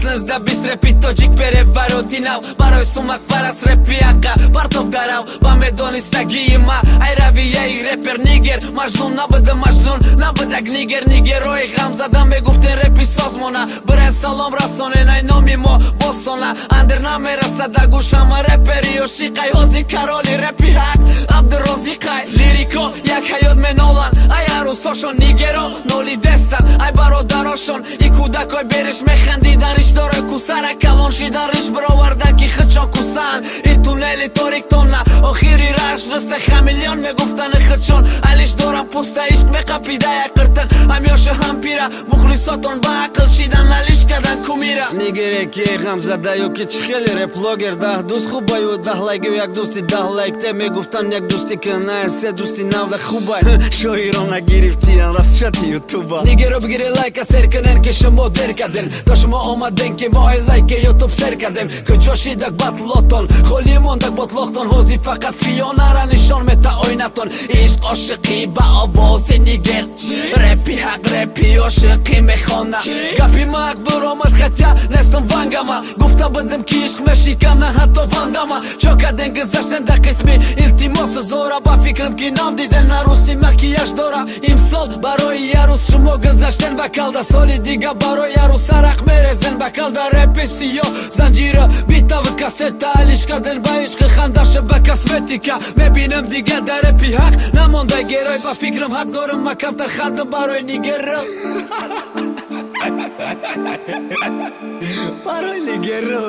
19 20 репи тоҷик перевороти нав барои сумақ парас репи ақа партов дарав ба медонистагии ма ай равияи репер нигер Маҷнун набуда, Маҷнун набудак нигер. Нигерои ғамзада мегуфтен репи созмона бирен салом расонен ай номи мо бостона андер намерасад да гӯшама репери ошиқай ҳози кароли репи ҳақ Абдурозиқай. Лирико як ҳаёт меноланд ай арӯсошон, нигеро нолидестан ай бародарошон. И кӯдакой бериш механдидан, ришдорой кусара калон шидан, риш бировардан ки худшон кусанд. И туннели ториктона охири раш рысте хамелеон мегуфтани худшон алиш дорам пуста ишқ меқапида як қиртиқ ҳам ёшу ҳам пира. Мухлисотон ба ақл шидан, алиш кадан кумира. Нигере ки ғамзада ё ки чӣ хеле реплогер, 10 дӯст хубаю 10 лайкю як дӯсти 10 лайк те мегуфтан як дӯсти кана се дӯсти навда хубай шоирона гирифтиян расчати ютуба. Нигеро бигире лайка сер кунен, ки шумо дер кардем, то шумо омаден, ки мо ай лайки ютуб сер кардем. Куҷо шидак батлотон, холӣ мондак ботлохтон, ҳозир фақат фионара нишон мета оинатон. Ишқ ошиқӣ ба овози нигер репи ҳақ репи ошиқӣ мехона. Гапи мак биромад, хотя нестам вангама, гуфта будем, ки ишқ мешикана ҳатто вандама. Чо карден, гузаштен дар қисми илтимоси зора, ба фикрам, ки нав диден аруси макияж дора. Имсол барои арӯс шумо гузаштен ба калда, соли дига барои арӯс арақ мерезен ба калда. Репи сиё занҷира битавы кастета алиш карден ба ишқи хандаша ба косметика. Мебинам, дига дар репи ҳақ намонда герой, ба фикрам, ҳақ дорам ма камтар хандам барои нигеро, барои нигеро.